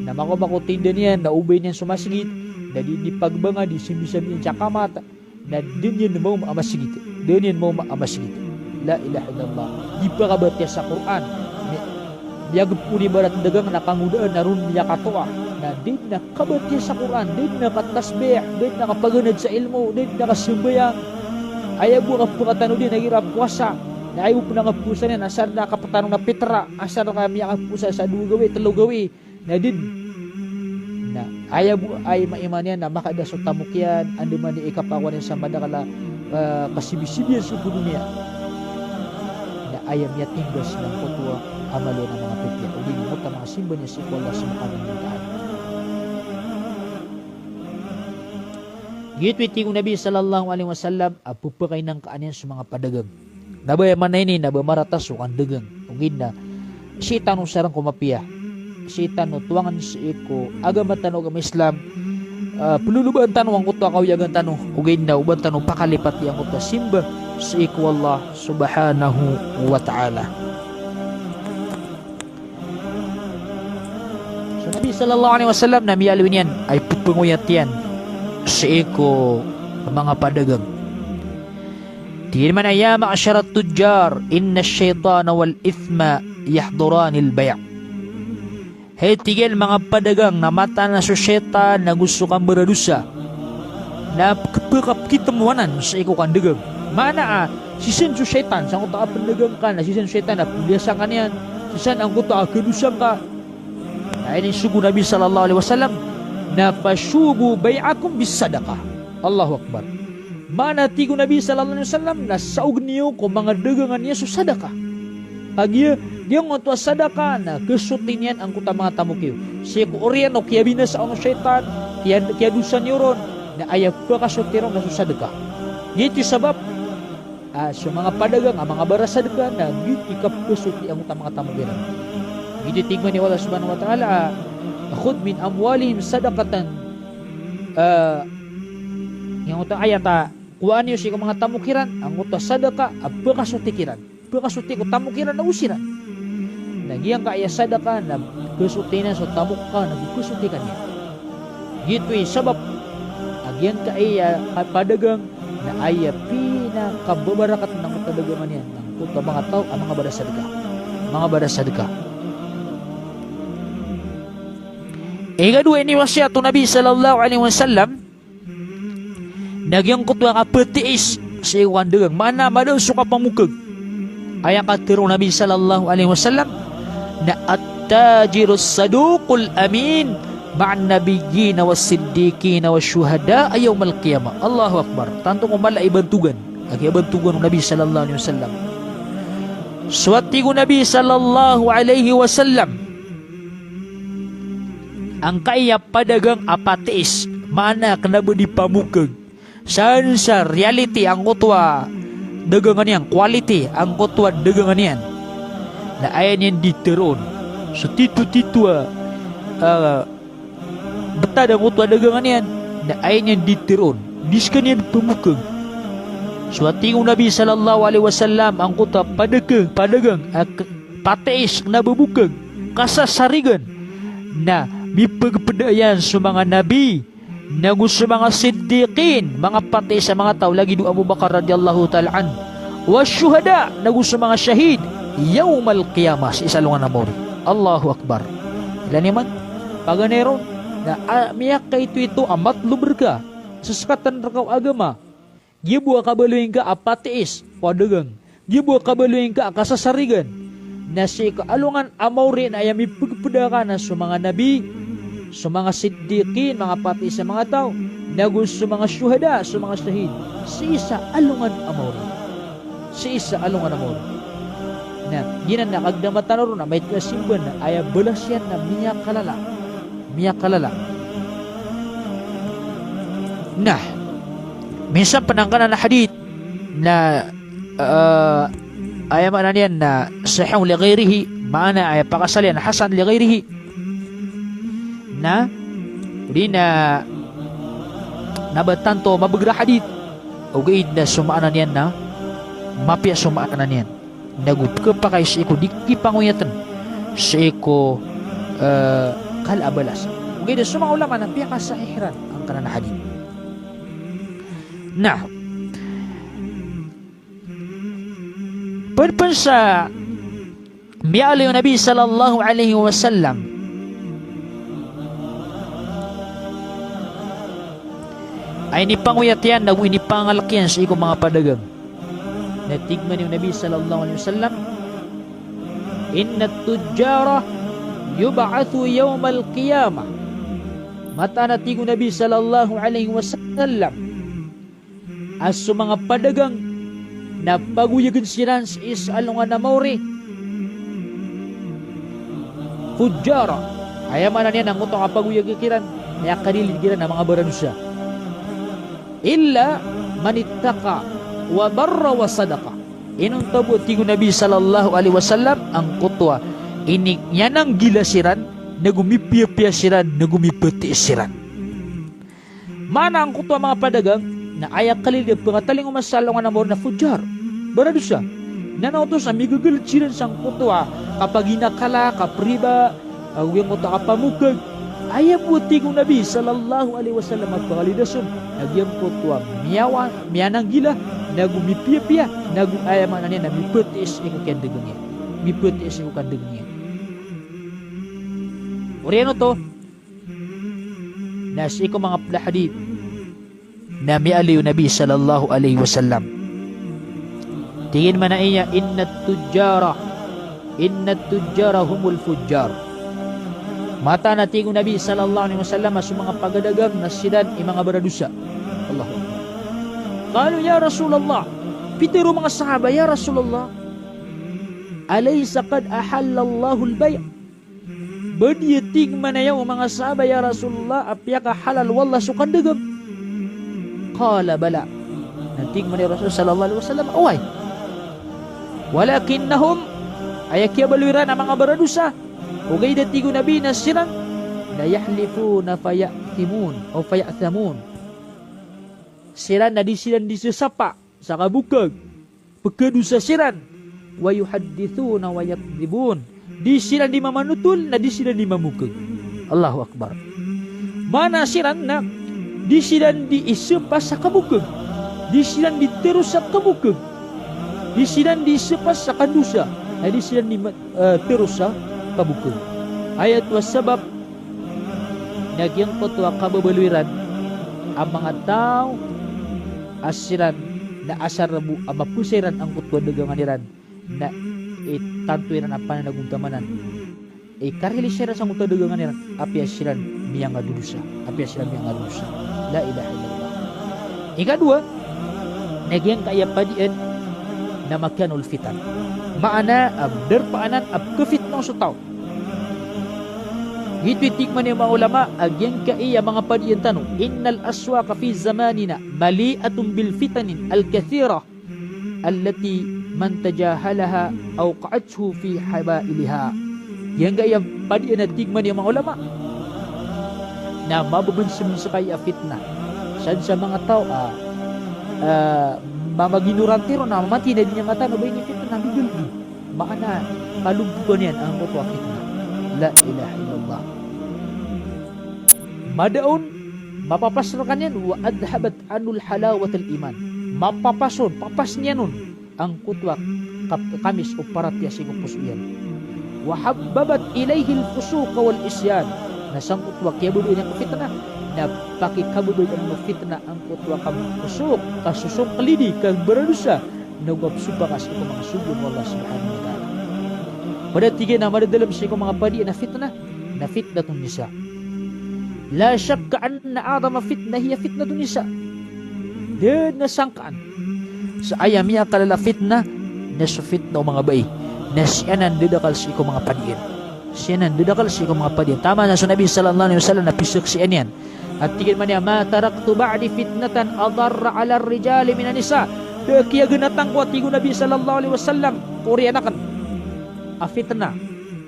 na mako-mako tinda niyan, na obay niyan so masgit, na di, di pagbanga, di simbi-sambi iyan sa kamat, na da niyan maoma a masgit. Da niyan maoma a masgit. La ilaha illallah. Di pakabatiya sa Qur'an. Mi-, miyagp on ibarat dagang na kangodaan na ron miyakatoa. Na da dn a kabatiya sa Qur'an, da dn a katasbih, da dn a kapaganad sa ilmo, da dn a kasambayang. Aya bo a kapakatanodi na igira powasa. Na aya bo pn a kapowasa niyan, asar na kapatano na pitra, asar na miyakapowasa sa dowa gawii, tlo gawii. Na da dn. Na aya bo a iman iyan na makada so tamok iyan, andamanaya i kapakowa niyan sa madakl a, eh, kasibi-sibian sii ko doniya. Na aya miyatindas na angkoto a amal iyan a manga pipiya. Odi na angkoto a manga simba niyan sii ko Allah Subhanahu wa Ta'ala. Giyoto i tig o Nabi sallallahu alaihi wasallam a pphakainangkaan iyan so manga padagang. Na ba aya maana ini na ba marata so kandagang. Ogaid na sii tano sarang ko mapiya. Sii tano towangan sii ko agama tano, agama Islam. Ah, plolobaan tano angkoto a kawiyagan tano. Ogaid na oba tano pakalipati angkoto a simba sii ko Allah Subhanahu wa Ta'ala. So Nabi sallallahu alaihi wasallam na miyaaloy niyan a ippangoyat iyan sii ko manga padagang. Tig iyan mambo a, "Ya ma'sharat tujjar, innash shaytana wal ithma yahduranil bay'." Hay, tig iyan, manga padagang, na mataan a so shaytan ago so kambaradosa na pk-, pkapkitmowanan sii ko kandagang. Maana a, sii san so shaytan, sangkoto a pndagang ka, na sii san so shaytan a pndagang ka niyan, sii san angkoto a kadosa ngka. Na aya inisogo o Nabi sallallahu alaihi wasallam, na fashubu bai'akum bis sadaqah. Allahu Akbar. Maana tig o Nabi sallallahu alaihi wasallam, na saog niyo ko manga dagangan iyo so sadaka. Kagiya, giyangkoto a sadaka na kasoti niyan angkoto a manga tamok iyo. Sii ko oriyan o kiyabinasa on o shaytan, kiya-, kiyadosa niyo ron, na aya pkasoti ron na so sadaka. Giyoto i sabap, ah, so manga padagang a manga barasadka na giyoto i kapkasoti angkoto a manga tamok iran. Giyoto i tig mambo o Allah subhanahu wa ta'ala, ah, "Khudh min amwalihim sadaqatan." Ah, giyangkoto a ayat a, kowaa niyo sii ko manga tamok iran angkoto a sadaka a pkasoti kiran. Pkasoti ko tamok iran ago siran. Na giyangkaya sadaka na kasoti niyan so tamok ka na kasoti ka niyan. Giyoto i sabap a giyangkaya padagang na aya pinakababarakatan angkoto a dagangan iyan na angkoto a manga taw a manga barasadka. Manga barasadka. Ikadowa a iniwasiyat o Nabi sallallahu alaihi wasallam, na giyangkoto a kapatiis sii ko kandagang. Maana a madaos so kapamokag. Aya katharo o Nabi sallallahu alaihi wasallam na, "At-tajirus saduqul amin ma'an nabiyyina was siddiqina wash shuhada'a yawmal qiyamah." Allahu Akbar. Tanto ko mala i bantogan a kiyabantogan o Nabi sallallahu alaihi wasallam. So tig o Nabi sallallahu alaihi wasallam, angkaya padagang a patiis, maana a kna ba di pamokag. San sa reality angkoto a dagangan iyan, quality angkoto a dagangan iyan, na aya niyan di tharoon so titho-titho a, ah, btad angkoto a dagangan iyan, na aya niyan di tharoon, di skaniyan pamokag. So tig o Nabi sallallahu alaihi wasallam, angkoto a padaka-, padagang a k-, patiis, kna ba bokag, kasasarigan, na mipagpda iyan so manga nabi, nago so manga siddiqin, manga patiis a manga taw, lagid o Abu Bakar radiyallahu ta'ala anhu, wash shuhada, nago so manga shahid, yawmal qiyamah, sii sa alongan a mawri. Allahu Akbar. Ilay niyo man, paganay ron na, ah, miyakaito-ito a matlub rka sa skatan rka o agama. Giya bo a kabaloy ngka a patiis ko dagang. Giya bo a kabaloy ngka a kasasarigan. Na sii ko alongan a mawri na aya mipagpda ka na so manga nabi, so manga siddiqin, manga patiis a manga taw, nago so manga shuhada, so manga shahid, sii sa alongan a mawri. Sii sa alongan a mawri. Na giyanan na kagdama tano ron a maito a simba na aya balas iyan na miyakalala. Miyakalala. Na minsan pn angkanan a hadith na, ah, aya maana niyan na sahih li ghairihi, maana aya pakasal iyan na hasan li ghairihi. Na, odi na, na ba tanto mabagr a hadith, ogaid na so maana niyan na mapiya so maana niyan. Nago pkhapakay sii ko di kipangoyatn sii ko, eh, kala a balas. Ogaid na so manga ulama na piyakasahih iran angkanan a hadith. Na pd pn sa miyaaloy o Nabi sallallahu alaihi wasallam a inipangoyat iyan nago inipangalk iyan sii ko manga padagang. Na tig mambo o Nabi sallallahu alaihi wasallam, "Innat tujjara yub'athu yawmal qiyamah." Mataan a tig o Nabi sallallahu alaihi wasallam a so manga padagang na pagoyagn siran sii sa alongan a mawri. Fujjara. Aya maana niyan na angkoto a kapagoyag kiran, aya kalilid kiran na manga baradosa. Illa man ittaqa wa barra wa sadaqa. Inonta bo, tig o Nabi sallallahu alaihi wasallam, angkoto a ini-, miyananggila siran, nago mipiyapiya siran, nago mipatiis siran. Maana angkoto a manga padagang na aya kalilid a pngatalingoma sa alongan a mawri na fujjar, baradosa. Na oto sa migagalbk siran sangkoto a kapaginakala, kapriba, ago giyangkoto a kapamokag. Aya bo, tig o Nabi sallallahu alaihi wasallam, a pangalidas on na giyangkoto a miyawa-, miyananggila, nago mipiyapiya, nago aya maana niyan na mipatiis sii ko kiyandagang iyan. Mipatiis sii ko kandagang iyan. Oriyan oto, na sii ko manga pd a hadith Na miyaaloy o Nabi sallallahu alaihi wasallam. Tig iyan mambo a, "Innat tujjara, innat tujjara humul fujjar." Mataan a tig o Nabi sallallahu alaihi wasallam a so manga pagadagang na siran i manga baradosa. Allahu Akbar. Qalu, "Ya Rasulullah." Pitharo o manga sahaba, "Ya Rasulullah, alaysa qad ahallallahu al-bay'?" Ba di, tig mambo o manga sahaba, ya Rasulullah, a piyakahalal o Allah so kandagang? Qala bala. Na tig mambo o Rasul sallallahu alaihi wasallam, oway. Walakinnahum, aya kiyabaloy iran a manga baradosa, ogaid a tig o Nabi na siran, la yahlifuna faya'thimun, o faya'thamun. Siran na di siran di sasapa sa kabokag, pkhadosa siran, wa yuhaddithuna wa yakdhibun. Di siran di mamanotol, na di siran di mamokag. Allahu Akbar. Maana siran na di siran di isapa sa kabokag. Di siran di teros sa kabokag. Di siran di isapa sa kandosa. Na di siran di ma-, eh, teros sa kabokag. Aya oto a sabap na giyangkoto a kababaloy iran a manga taw a siran na asar bo a mapesa iran angkoto a dagangan iran, na itanto iran a pananagontamanan. Ikarili siran sangkoto a dagangan iran, apiya siran miyangadodosa, apiya siran miyangadodosa. La ilaha illallah. Ikadowa, na giyangkaya padian na makanul fitan. Maana a darpa anan a pkhafitna so taw. Giyoto i tig mambo o manga ulama a giyangkaya manga padian tano, innal aswaqa fi zamanina mali'atun bil fitanin al-kathira allati man tajahalaha awqa'athu fi habailiha. Giyangkaya padian a tig mambo o manga ulama na mababansebansekay a fitna. San sa manga taw a, ah, mamaginorante ron a mamati na di niyan katawan o ba ini fitna, migalgi. Maana, kalompokan iyan angkoto a fitna. La ilaha illallah. Madaon, mapapas rkaniyan, wa adhhabat anhu halawatal iman. Mapapas on, papas niyan on angkoto a kap-, kamis o paratiyaya sii ko poso iyan. Wa habbabat ilaihil fusuqa wal isyan. Na sangkoto a kiyababaya niyan ko fitna, na pakikababaya niyan ko fitna angkoto a kapfusuq, kasosongklidi, kabaradosa, nago kapsopak sii ko manga sogo o Allah subhanahu wa ta'ala. Pd a tig iyan a madadalm sii ko manga padian a fitna, na fitnatun nisa. La shakka anna a'zama fitnah hiya fitnatun nisa. Da dn a sangkaan sa aya miyakalala a fitna na so fitna o manga bai. Na sii anan dadakl sii ko manga padian. Sii anan dadakl sii ko manga padian. Taman a so Nabi sallallahu alaihi wasallam na pizaksian iyan a tig iyan mambo a, "Ma taraktu ba'di fitnatan adarra 'alar rijali minan nisa." Da a kiyaganatan ko, a tig o Nabi sallallahu alaihi wasallam, ko oriyan akn a fitna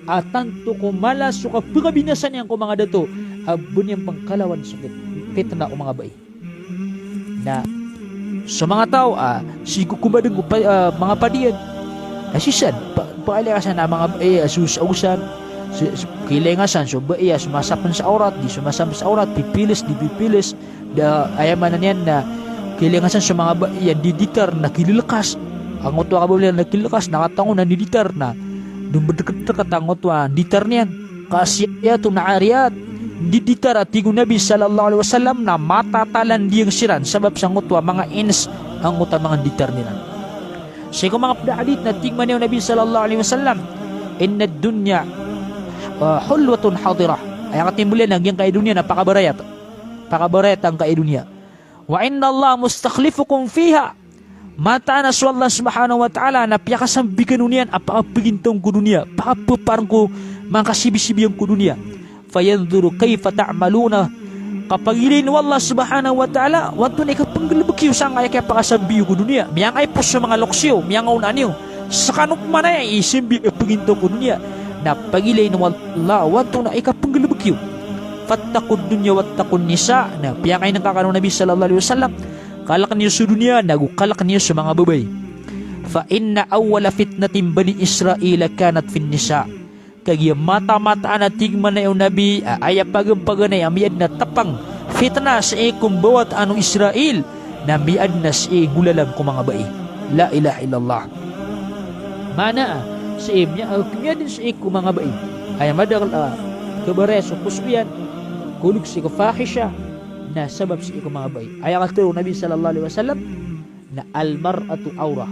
a tanto ko mala so kapakabinasa niyan ko manga dato a ba niyan pn kalawan so fit-, fitna o manga bai. Na so manga taw a sii ko kombadn ko pa-, ah, manga padian. Na sii san, pa-, pailay ka san a manga bai a so, so, so, so, kiilay nga san so bai a somasapn sa awrat, di somasapn sa awrat, pipilis, di pipilis. Da, aya maana niyan na kiilay nga san so manga bai a ndiditar na kililkas. Angkoto a kababaloy na kililkas, na katango na ndiditar na dombdrkdrkt angkoto a nditar niyan. Kasiyatun 'ariyat. Ndiditar, a tig o Nabi sallallahu alaihi wasallam, na matatalandiyang siran sabap sangkoto a manga ins angkoto a manga nditar iran. Sii ko manga pd a hadith na tig mambo o Nabi sallallahu alaihi wasallam, "Innad dunya, ah, hulwatun hadirah." Aya katimbl iyan a giyangkaya doniya na pakabarayat. Pakabarayat angkaya doniya. "Wa innallaha mustakhlifukum fiha." Mataan a so Allah subhanahu wa ta'ala na piyakasambi kano niyan a pakapagintaw ko doniya, pakapaparn ko manga kasibisibiyan ko doniya. "Fayanzuru kayfa ta'maluna." Ka pagilayn o Allah subhanahu wa ta'ala o antonaa i kapnggalbk iyo sangkaya kiyapakasambi iyo ko doniya. Miyangaipos so manga loks iyo, miyangaona niyo. Skano pman aya i sambi a pagintaw ko doniya. Na pagilayn o Allah o antonaa i kapnggalbk iyo. "Fattaqud dunya wattaqun nisa." Na piyakainngka kano o Nabi sallallahu alaihi wasallam, kalkn iyo so doniya, nago kalkn iyo so manga babay. "Fa inna awwala fitnati bani Israila kanat fin nisa." Kagiya matamataan a tig mambo o Nabi a aya paganay a miyadn a tpang fitna sii ko mbawataan o Israil na miyadn a sii ngolalan ko manga bai. La ilaha illallah. Maana a sii miya-, ah, miyadn sii ko manga bai. Aya madakl a kabaraya so poso iyan, kolog sii ko fahisha, na sabap sii ko manga bai. Aya katharo o Nabi sallallahu alaihi wasallam na, "Al-mar'atu awrah.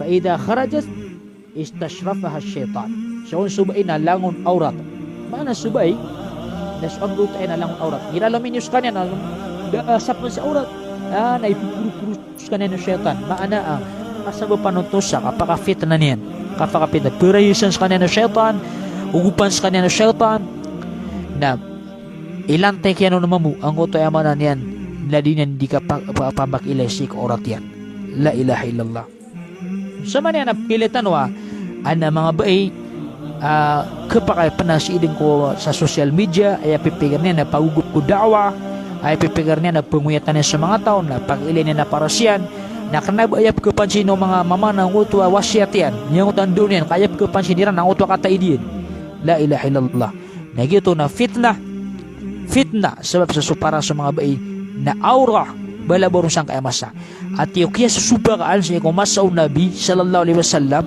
Fa idha kharajat, istashrafaha ash-shaytan." So, so bai na langon awrat. Maana so bai na so agoto aya na langon awrat. Igira lominiyo skaniyan na, da, ah, sapn sa awrat. Ah, na ipupurupuru skaniyan o shaytan. Maana, ah, kasabapan oto sa kapakafitna niyan. Kapakafitna. Perayasan skaniyan o shaytan. Ogopan skaniyan o shaytan. Na ilantay kiyan on mambo angkoto aya maana niyan na di niyan di kapa-, pa-, pamakiilay sii ko awrat iyan. La ilaha illallah. So maana niyan a pkhailay tano a, adn a manga bai, ah, khapakay pn a sii dn ko sa social media, aya pipikir niyan na pagogop ko da'wah, aya pipikir niyan na pangoyatan iyan so manga taw, na pakiilay niyan a paras iyan, na kna ba aya pkhapansin o manga mama na angkoto a wasiyat iyan, giyangkoto a ndao niyan, ka aya pkhapansin iran na angkoto a kataid iyan. La ilaha illallah. Na giyoto na fitnah. Fitnah, sabap sa so paras o manga bai na awrah, bala ba ron sangkaya masa. Ati o kiyasosobakan sii ko masa o Nabi sallallahu alaihi wasallam,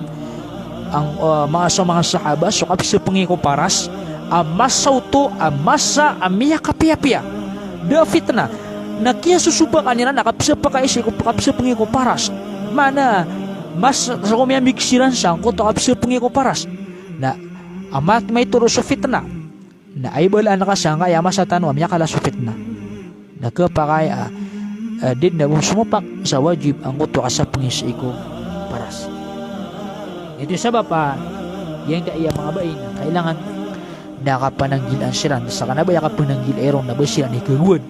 ang, ah, manga so manga sahaba, so kapsapngi ko paras, a masa oto, a masa a miyakapiyapiya. Da fitnah. Na kiyasosobakan iran a kapsapakay sii ko, kapsapngi ko paras. Maana, masa so miyamik siran sangkoto a kapsapngi ko paras. Na amat maitoro so fitnah. Na aya balaan ka sangkaya masa tano a miyakala so fitnah. Na khapakay a, ah, di dn a bo somopak sa wajib angkoto a kasapngi sii ko paras. Ito i sabap a giyangkaya manga bai na kailangan na kapananggilaan siran. Sa kna ba aya kapananggilai ron na ba siran i kagowad.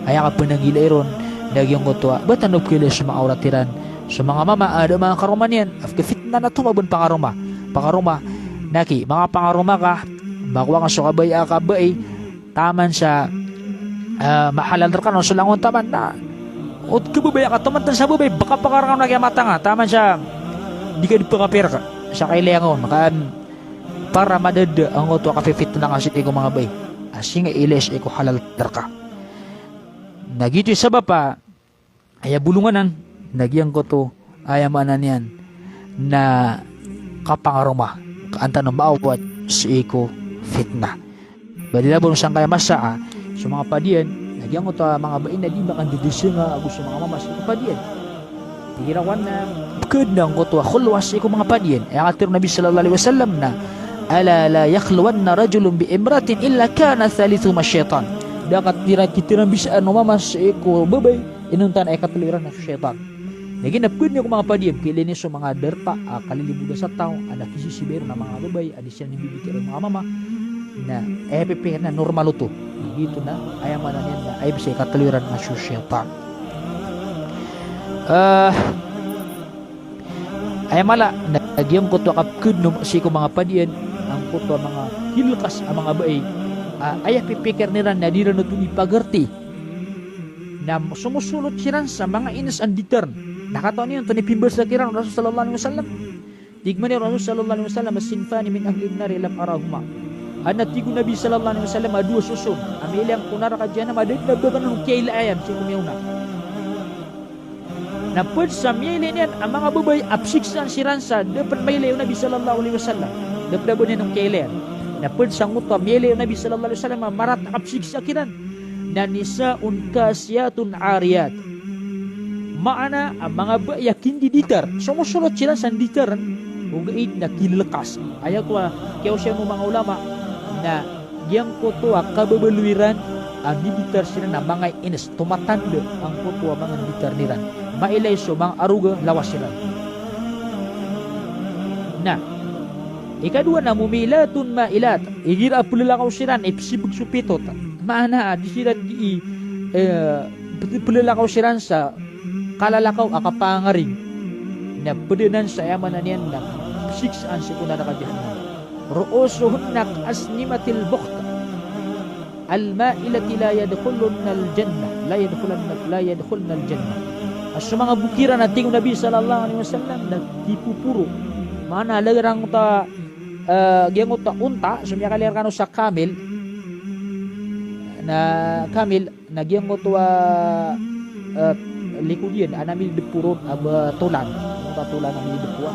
Aya kapananggilai ron na giyangkoto a ba tano pkhailay so manga awrat iran. So manga mama a da manga karoma niyan a pkhafitnah na tomo ba dn pangaroma. Pangaroma, na ki, manga pangaroma ka, makowa ka so kabaya ka bai, taman sa, ah, mahalal rka na so langon taman na, o kababaya ka toman tn sa babay, ba kapakar ka on a kiyamata nga, taman sa di ka di pkhapiya rka sa kailay angka on, ka an, para madada angkoto a kafifitnah ka sii ko manga bai. A sii nga ilay sii ko halal rka. Na giyoto i sabap a aya bolong anan, na giyangkoto aya maana niyan na kapangaroma, ka an tano maawat sii ko fitnah. Ba di labo ron sangkaya masa a so manga padiyan, na giyangkoto a manga bai na di makandadasanga ago so manga mama sii ko padiyan. Igira kowan na pkhadn angkoto a khulwa sii ko manga padiyan. Aya katharo o Nabi sallallahu alaihi wasallam na, "Ala la yakhluwanna rajulun bi imra'atin illa kana thalithuhuma shaytan." Da a katharo, katharo a mbisaan o mama sii ko babay, inonta na aya katlo iran na so shaytan. Na giya na pkhadn ko manga padiyan, pkhailay niyan so manga darpa a kalilimodan sa taw, a na kisisiba iran a manga babay, a di siran mbibitiyarai o manga mama. Na aya pipikir na normal oto. Na giyoto na aya maana niyan na aya bisa i katlo iran na so shaytan. Ah, aya mala na giyangkoto a kapkhadn sii ko manga padiyan, angkoto a manga kilkas a manga bai, ah, aya pipikir iran na di iran oto ipagarti. Na somosolot siran sa manga inis a nditarn. Na katawan iyo antonaa i pimbasa kiran o Rasul sallallahu alaihi wasallam. Tig man iyan o Rasul sallallahu alaihi wasallam, "Sinfani min ahlin nari lam arahuma." Adn a tig o Nabi sallallahu alaihi wasallam a dowa soson a miyailay ko naraka Jahannam a da dn a ba akn on kiyailay iyan sii ko miyaona. Na pd sa miyailay niyan a manga babay a psiksaan siran sa da pn mailay o Nabi sallallahu alaihi wasallam. Da pn a ba niyan on kiyailay iyan. Na pd sangkoto a miyailay o Nabi sallallahu alaihi wasallam a marata a kapsiksa kiran na nisaun kasiyatun ariyat. Maana a manga bai a kindiditar. Somosolot siran sa nditarn, ogaid na kilkas. Aya ko a kiyaosay o manga ulama na giyangkoto a kababaloy iran a ndiditar siran a manga inis, tomatanda angkoto a manga nditarn iran. Mailay so manga aroga lawas iran. Na ikadowa na mumilatun mailat, igira a plalakaw siran, ipsibg so pitot. Maana a di siran di, eh, plalakaw siran sa kalalakaw a kapangaring. Na pd anan sa aya maana niyan na psiksaan sii ko naraka Jahannam. Ru'usuhunna ka asnimatil bukht. Al-mailati la yadkhulnal jannah, la yadkhulna, la yadkhulnal jannah. A so manga bok iran a tig o Nabi sallallahu alaihi wasallam na kipoporo. Maana a lagid angkoto a, eh, giyangkoto a onta, so miyakailay rkano sa kamil. Na kamil, na giyangkoto a, eh, likod iyan, a na milidpo ron a ba tolan. Giyangkoto a tolan a milidpo a.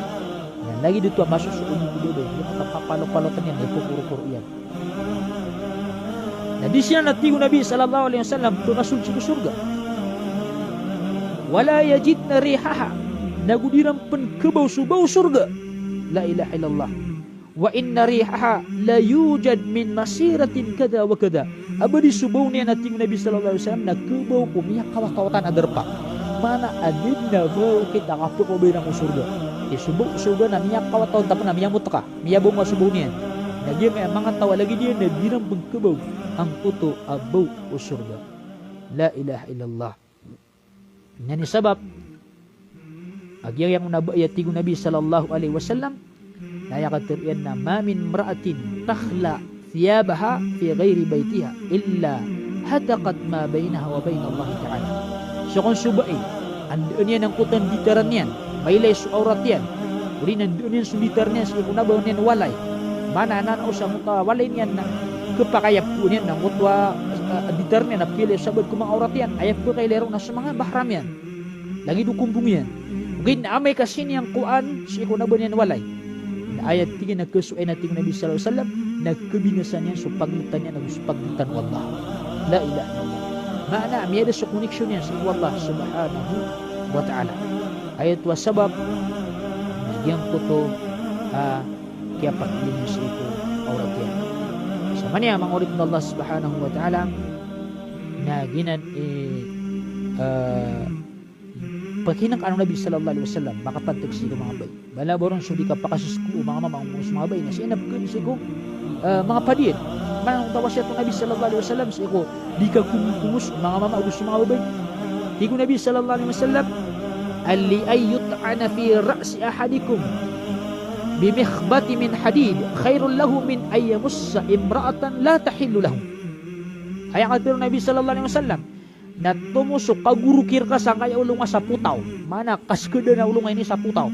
Na lagid oto a masosoom ko babay, giyangkoto a papalopalot iyan, ipoporo-poro iyan. Na di siran, a tig o Nabi sallallahu alaihi wasallam, pkasold sii ko sorga. Wala yajidna rihaha, nago di ran pn khabaw so ba o sorga. La ilaha illallah. Wa inna rihaha la yujad min masiratin kadha wa kadha. A ba di so ba o niyan, a tig o Nabi sallallahu alaihi wasallam, na khabaw ko miyakawatawatan a darpa. Maana a di dn a ba o kita kapkhabaw iran ko sorga. Aya so ba o sorga na miyakawatawatan, taman a miyamotka, miyabaw nga so ba o niyan. Na giyangkaya manga taw a lagid iyan na di ran pn khabaw angkoto a ba o sorga. La ilaha illallah. Aya sabap a giyangkaya a ba aya tig o Nabi sallallahu alaihi wasallam, na aya katharo iyan na, "Ma min imra'atin takhla thiyabaha fi ghairi baytiha illa hataqat ma bainaha wa bainallahi ta'ala." So kon so bai a ndaan iyan angkoto a nditaran iyan, mailay so awrat iyan, odi na ndaan iyan so nditaran iyan sii ko kna ba niyan walay. Maana a na o sa angkoto a walay niyan na khapakay a phoon iyan angkoto a, a, nditaran iyan a piyailay sabaad ko manga awrat iyan, aya pkailay ron na so manga mahram iyan, lagid o kombong iyan. Ogaid na amay ka sii niyan kowaan sii ko kna ba niyan walay, na aya tig iyan a kasoay, na tig o Nabi sallallahu alaihi wasallam, na khabinasa niyan so pagltan iyan ago so pagltan o Allah. La ilaha illallah. Maana a miyada so connection iyan sii ko Allah subhanahu wa ta'ala. Aya oto a sabap na giyangkoto a kiyapakiilay niyan sii ko awrat iyan. Sa manga oripn o Allah subhanahu wa ta'ala, na giyanan i, eh, pkhinngkaan o Nabi sallallahu alaihi wasallam makapantag sii ko manga bai. Bala ba ron so di kapakasosko o manga mama ago so manga bai, na sii na pkn sii ko, eh, manga padiyan. Maana o wasiyat o Nabi sallallahu alaihi wasallam sii ko di kakomoskomos o manga mama ago so manga bai. Tig o Nabi sallallahu alaihi wasallam, "Li an yut'ana fi ra'si ahadikum bi mikhbatin min hadid khairul lahu min an yamussa imra'atan la tahillu lahu." Aya katharo o Nabi sallallahu alaihi wasallam, na tomo so kagorok i rka sangkaya olonga sa potaw. Maana kaskdan a olonga ini sa potaw.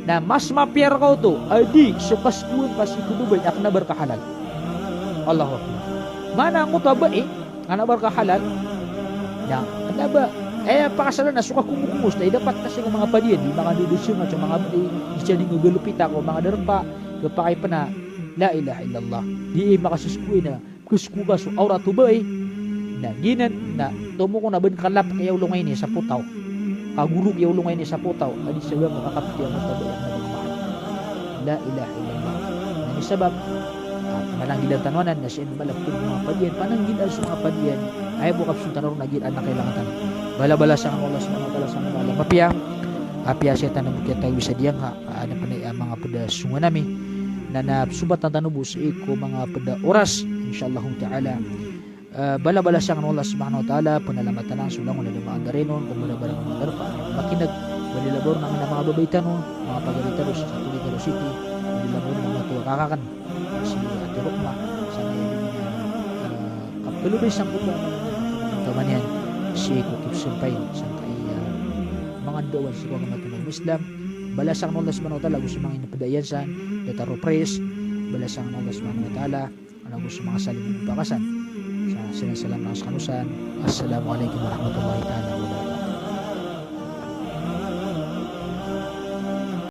Na mas mapiya rka oto a di so kaskoan ka sii ko babay a kna ba rka halal. Allahu Akbar. Maana angkoto a bai a kna ba rka halal, na kna ba, eh, pakasalan na so kakomoskomos na idapat ka sii ko manga padiyan, di manga dodosing a so manga bai, di siya di nggalopita ko manga darpa, khapakay pn a, la ilaha illallah. Di makasosko iyan a pkasko ka so awrat o bai. Na giyanan na tomo ko na ba dn kalapk aya olonga ini sa potaw, kagorok aya olonga ini sa potaw, a di sa ba makakapti angkoto a bai a kna ba mahram. La ilaha illallah. Aya sabap a pananggilaan tano anan na sii na mala pn manga padiyan, pananggilaan so manga padiyan. Aya bo kapson tano ron a giya anan a kailangan tano. Balabalas anan o Allah subhanahu wa ta'ala sa mala a mapiya. Apiya sii tano bo kiyatawi sa diyangka, ah, na pn a manga pd a songowan ami. Na, na sombatan tano bo sii ko manga pd a oras, insha Allahu ta'ala. Eh, balabalas anan o Allah subhanahu wa ta'ala, pnalamatan anan so langon a da maandarin on, ko marabarang a manga darpa a makineg, balabalas anan a manga babay tano, manga pagari tano, sa Tuli tano sii, balabalas anan a manga tuwa kakakn, si Ate Rukma, sa manga, eh, kapkalobay sangkoto a manga, manga niyan, sii ko kipsampay, sangkaya, eh, manga dawa sii ko agama tano a Islam, balasan o Allah subhanahu wa ta'ala, ago so manga inipd iyan san, da taro pres, balasan o Allah subhanahu wa ta'ala, ago so manga salin a pakasan. Sa, sa, salam na sa kanosan. Assalamu alaikum warahmatullahi ta'ala wabarakatuh.